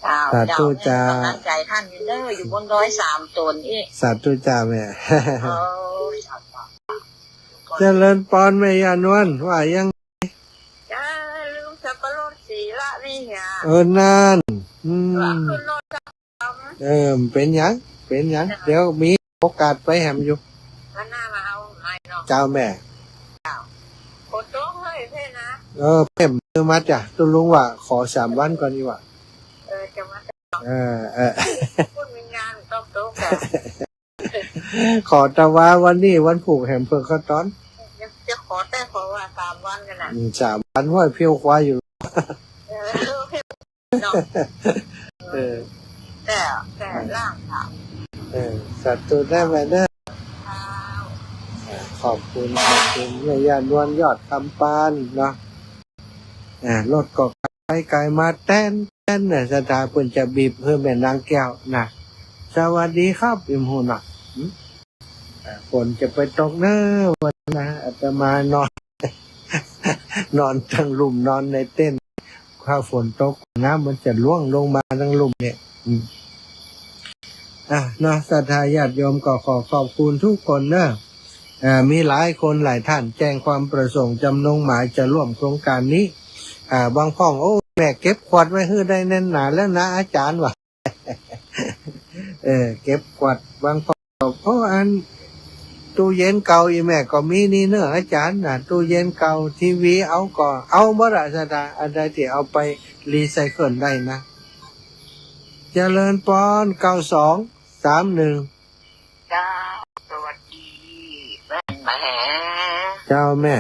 เจ้า สาธุเจ้า เจ้า แม่ให้ก๋ำลังใจ๋ท่านอยู่เด้อ อยู่บนดอยสามต๋นอี้ สาธุเจ้าแม่ โอ้ย เจ้า เจ้า เจริญปอนแม่ย่านวล ว่ายัง เจ้า ลืมสับปะรดสีละนี่เหีย เออ นั่น อืม ว่าขึ้นรถ เออ เป๋นหยัง เป๋นหยัง เดี๋ยวมีโอกาสไปแหมอยู่ วันหน้ามาเอาใหม่เนาะ เจ้าแม่ เจ้า ฝนตกเลยเพ่นะ เออ เพ่มเออ มาจ้ะ ตุ๊ลุงว่าขอสามวันก่อนดีกว่า เออ จะมา เออ เออ พูดมีงานต้องตกอะ ขอตะวาวันนี้วันพูกแหมเผิกข้าวตอน จะ จะขอแต่ขอว่าสามวันกั๋นนะ อืม สามวันห้อยเพี้ยวควายอยู่ เออ เนาะ เออ แต่ แต่ล่างค่ะ เออ สาธุได้ไหมเด้อ เจ้า อ่า ขอบคุณ ขอบคุณแม่ย่านวลยอดคำปานเนาะ อ่า รถก็ไก๋ๆ มาแต๊นๆ เนี่ย ศรัทธาเปิ้นจะบีบหื้อแม่นางแก้วนะ สวัสดีครับ อิ๋มหูหนัก หึ อ่า ฝนจะไปตกเน้อวันนะ อาตมานอน นอนตังลุ่ม นอนในเต็นท์ ถ้าฝนตกน้ำมันจะร่วงลงมาตังลุ่มเนี่ย อืม อ่ะ เนาะ ศรัทธาญาติโยมก็ขอขอบคุณทุกคนเนอะ อ่า มีหลายคนหลายท่านแจ้งความประสงค์จำนงหมายจะร่วมโครงการนี้ อ่า บางพ่อง โอ้ แม่เก็บขวดไว้หื้อได้แน่นหนาแล้วนะอาจ๋ารย์ ว่า เออ เก็บขวด บางพ่อง โอ้ อัน ตู้เย็นเก่าอี่แม่ก็มีนี่เนอะอาจ๋ารย์นะ ตู้เย็นเก่า ทีวี เอาก็เอาหมดอะ ศรัทธา อันใดตี้เอาไปรีไซเคิลได้นะ เจริญปอน เก้าสองสามหนึ่ง เจ้า สวัสดี แม่แหม เจ้าแม่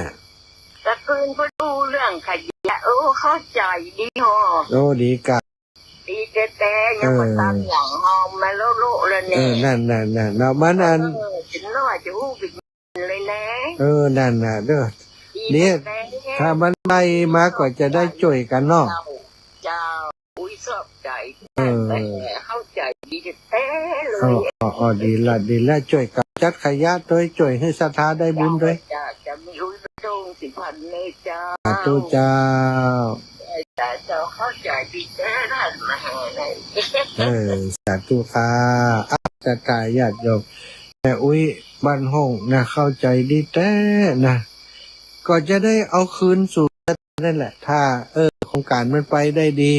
ตะกึนเปิ้นอู้เรื่องขยะ โอ้ เข้าใจ๋ดีฮอ โอ้ ดีกะ ดีแต๊ๆ ยังบ่ตันหยังฮอ มาโละๆ แล้วแน่ เออ นั่นๆๆ เนาะ มันอัน เออ เป๋นน้อยจะอู้เป๋นเลยแน่ เออ นั่นน่ะเด้อ ดีแต๊ๆ ถ้ามันไล่มาก็จะได้จ้วยกั๋นเนาะ เจ้า เจ้า อุ๊ย ขอบใจ๋ เออ แม่แหม เข้าใจ๋ดีแต๊ๆ เลย อ๋อ อ๋อ อ๋อ ดีละ ดีละ จ้วยกำจัดขยะตวย จ้วยหื้อศรัทธาได้บุญตวย เจ้า เจ้า มีอุ๊ย พระองค์สิพันเมตตา สาธุเจ้า เจ้า เข้าใจ๋ดีแต๊ ท่านมาแหม เออ สาธุค่ะ อ่ะ ศรัทธาญาติโยม แม่อุ๊ยบ้านห้องนะ เข้าใจ๋ดีแต๊นะ ก็จะได้เอาคืนสู่นั่นแหละ ถ้า เออ โครงการมันไปได้ดี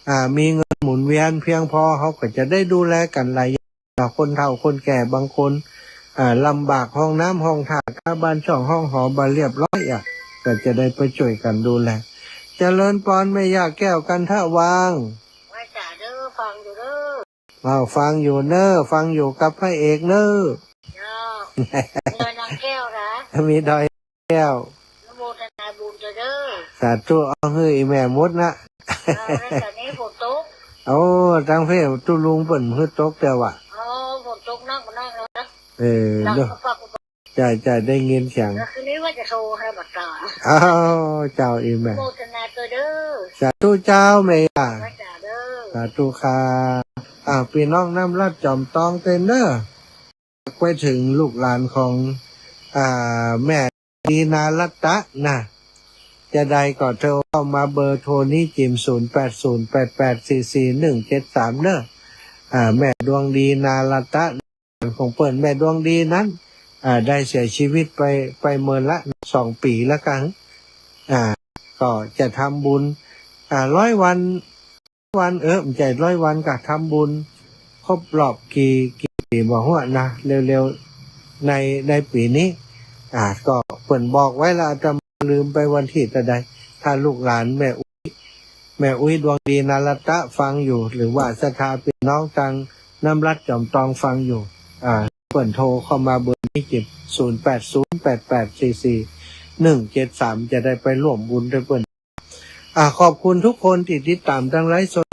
อ่า มีเงินหมุนเวียนเพียงพอ เฮาก็จะได้ดูแลกั๋นหลายอย่าง คนเฒ่าคนแก่บางคน อ่า ลำบากห้องน้ำห้องท่า บ้านช่องห้องหอบ่เรียบร้อยอะ ก็จะได้ไปจ้วยกั๋นดูแล เจริญปอนแม่ย่าแก้วกันทะวาง ไหว้จ้าเด้อ ฟังอยู่เด้อ อ้าว ฟังอยู่เน้อ ฟังอยู่กับพระเอกเน้อ เจ้า มีดอยนางแก้วนะ มีดอยแก้ว อนุโมทนาบุญเจ้าเด้อ สาธุ เอาหื้ออี่แม่หมดนะ เออ แล้วต๋อนนี้ฝนตก โอ้ ตังเพลตุ๊ลุงเปิ้นหื้อตกแต่ว่า อ๋อ ฝนตกหนักมากเลยนะ เออ หนัก เนาะ มากๆ จ้า จ้า ได้ยินเสียง แล้วคืนนี้ว่าจะโทรให้บัดตา อ้าว เจ้าอี่แม่ โมทนาเจ้าเด้อ สาธุเจ้าแม่ย่า ไหว้จ้าเด้อ สาธุค่ะ อ่า ปี้น้องน้ำลัดจอมตองเต้นเน้อ ไปเถิงลูกหลานของ อ่า แม่ดีนารัตตะนะ จะใดก็โทรเข้ามาเบอร์โทรนี้จิ๋ม ศูนย์แปดศูนย์แปดแปดสี่สี่หนึ่งเจ็ดสาม เน้อ อ่า แม่ดวงดีนารัตตะ ของเปิ้น แม่ดวงดีนั้น อ่า ได้เสียชีวิตไป ไปเมินละ สองปี๋แล้วกั๋น อ่า ก็จะทำบุญ อ่า ร้อยวัน วัน เออ บ่ใจ้ร้อยวัน ก็ทำบุญครบรอบกี่ กี่ปี๋บ่ฮู้นะ เร็วๆ ใน ในปี๋นี้ อ่า ก็เปิ้นบอกไว้แล้ว อาตมาลืมไปวันตี้เต้าใด ถ้าลูกหลานแม่อุ๊ย แม่อุ๊ยดวงดีนรัตตะฟังอยู่ หรือว่าศรัทธาปี้น้องตางน้ำรัฐจอมตองฟังอยู่ อ่า เปิ้นโทรเข้ามาเบอร์นี้จิบ ศูนย์แปดศูนย์ แปดแปดสี่สี่ หนึ่งเจ็ดสาม จะได้ไปร่วมบุญตวยเปิ้น อ่า ขอบคุณทุกคนตี้ติดต๋ามตางไลฟ์สด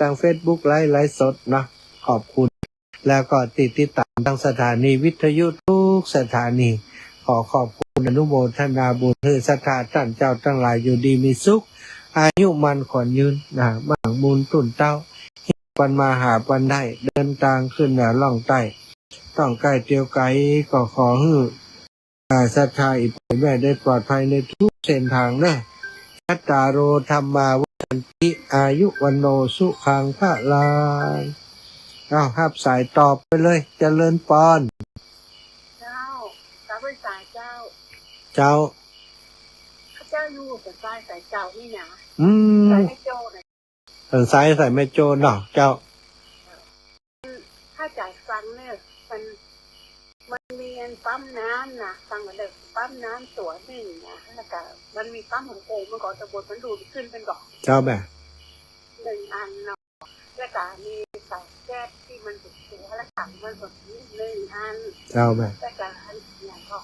ตางเฟซบุ๊กไลฟ์ ไลฟ์สดเนาะ ขอบคุณ แล้วก็ตี้ติดต๋ามตางสถานีวิทยุกู้สถานี ขอขอบคุณอนุโมทนาบุญ หื้อศรัทธาต้านเจ้าตังหลายอยู่ดีมีสุข อายุมั่นขวัญยืนนะ มั่งมูลตุ้นเต้า ปันมาหาปันได้ เดินตางขึ้นเหนือล่องใต้ ต้องใก้เตียวไก๋ ก็ขอหื้อ อ่า ศรัทธาอี่เป๋ยแม่ได้ปลอดภัยในทุกเส้นตางเนาะ จัตตาโร ธัมมา วัฑฒันติ อายุ วัณโณ สุขัง พลัง เอา ฮับสายต่อไปเลย เจริญปอน เจ้า กราบไหว้สาเจ้า เจ้า ข้าเจ้าอยู่สันทรายสายเก่านี่นะ อืม สายแม่โจ้นะ สันทรายสายแม่โจ้เนาะ เจ้า ถ้าจ๋าฟังเนี่ย มัน มันมีอันปั๊มน้ำนะ ฟังมาเลย ปั๊มน้ำตั๋วนึ่งนะ แล้วก็มันมีปั๊มของโอ่ง มันก็ตำบลมันดูดขึ้นเป็นดอก เจ้าแม่ นึ่งอันเนาะ แล้วก็มีเตาแก๊สตี้มันติดตั๋ว แล้วถังมันก็มีนึ่งอัน เจ้าแม่ แล้วก็อันอย่างก็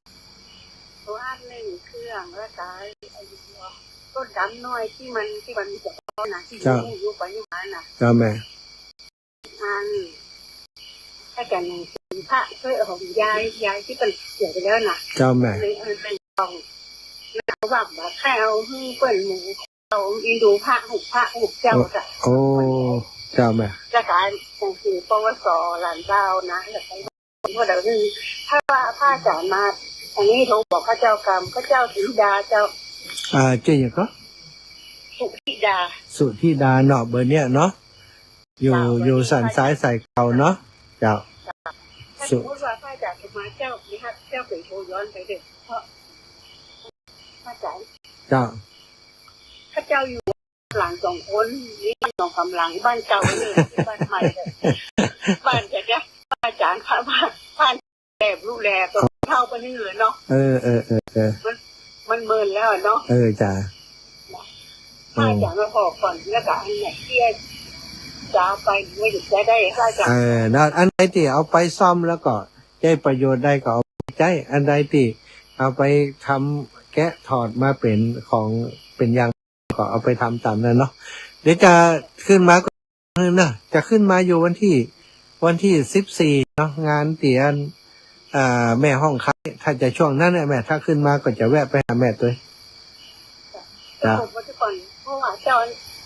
ตั๋วนึ่งเครื่อง แล้วก็ไอ้ต้นดำน้อยตี้มัน ตี้มันมีเจ้าของนะ ตี้ เจ้า อยู่ อยู่ไปอยู่มานะ เจ้าแม่ อัน อาจารย์หนังสือพระช่วยของยาย ยายตี้เปิ้นเสียไปแล้วนะ เจ้าแม่ ในอันเป็นกล่อง แล้วก็ว่าบอกให้เอาหื้อเปิ้นหมู่ เอาอินดูพระหุบ พระหุบเจ้าจ้ะ โอ้ เจ้าแม่ แล้วก็หนังสือ ปวส หลานเจ้านะ แล้วก็ ว่าเดี๋ยวนี้ ถ้าว่าพระอาจารย์มา อันนี้โทรบอกข้าเจ้ากำ ข้าเจ้าสุธิดาเจ้า อ่า จื้อหยังก็ สุธิดา สุธิดาเนาะ เบอร์เนี้ยเนาะ อยู่ เจ้า อยู่สันทรายสายเก่าเนาะ เจ้า ถ้าสมมุติว่าพระอาจารย์จะมาเจ้า นี่ฮะ เจ้าไปโทรย้อนไปเด้อ เพราะ พระอาจารย์ เจ้า ข้าเจ้าอยู่ หลังสองคน นี่บ้านหนองสำหลัง บ้านเก่าเนี่ย ที่บ้านใหม่เนี่ย บ้านจะเนี่ย บ้านอาจารย์ บ้าน บ้านแบบลูกแล ก็เท่าไปนี่เลยเนาะ เออ เออ เออ เออ มัน มันเมินแล้วอะเนาะ เออ จ้ะ ถ้าอาจารย์มาบอกก่อน แล้วก็อันไหนที่จะเอาไป ไม่หยุดจะได้ ถ้าอาจารย์ เออ แล้วอันไหนตี้เอาไปซ่อมแล้วก็ใจ๊ประโยชน์ได้ก็เอาไปใจ๊ อันใดตี้เอาไปทำแกะถอดมาเป๋นของเป๋นอย่าง ก็เอาไปทำต๋ามนั้นเนาะ เดี๋ยวจะขึ้นมาก็เนาะ จะขึ้นมาอยู่วันตี้ วันตี้สิบสี่เนาะ งานตี้อัน อ่า แม่ฮ้องคาย ถ้าจะช่วงนั้นเนี่ยแม่ ถ้าขึ้นมาก็จะแวะไปหาแม่ตวย จ้ะ จ้ะ ผมว่าจะก่อน เพราะว่าเจ้า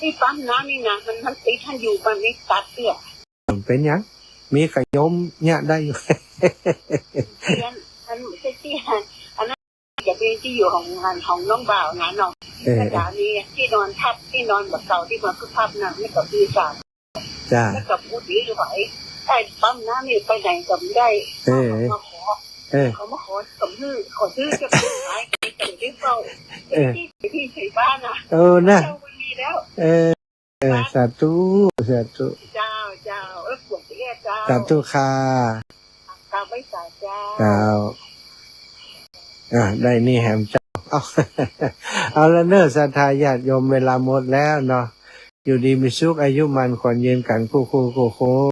ตี้ปั๊มน้ำนี่นะ มัน มันติดท่านอยู่ มันไม่ตัดเตื้อ บ่เป๋นหยัง มีขยมเนี่ยได้อยู่ อันนั้น อันนั้นไม่ใช่ตี้ อันนั้นจะเป็นตี้อยู่ของงานของน้องบ่าวนะเนาะ เออ แล้วก็มีตี้นอนทับ ตี้นอนแบบเก่าตี้มันคือพับนะ แล้วก็มีสาม จ้ะ แล้วก็พูดดีไหว ไอ้ปั๊มน้ำนี่ไปไหนก็ไม่ได้ เออ เขามาขอ เออ เขามาขอกับมือ ขอซื้อจะไปขาย จะไปเฝ้า เออ ตี้ ตี้ใส่บ้านนะ เออ นะ เจ้ามันมีแล้ว เออ เออ สาธุ สาธุ เจ้า เจ้า เออ ขอบคุณเจ้า สาธุค่ะ กราบไหว้สาเจ้า เจ้า อ่ะ ได้นี่แหมเจ้า เอา เอาละเนาะ ศรัทธาญาติโยม เวลาหมดแล้วเนาะ อยู่ดีมีสุข อายุมั่นขวัญยืนกั๋นกู้คู่กู้คน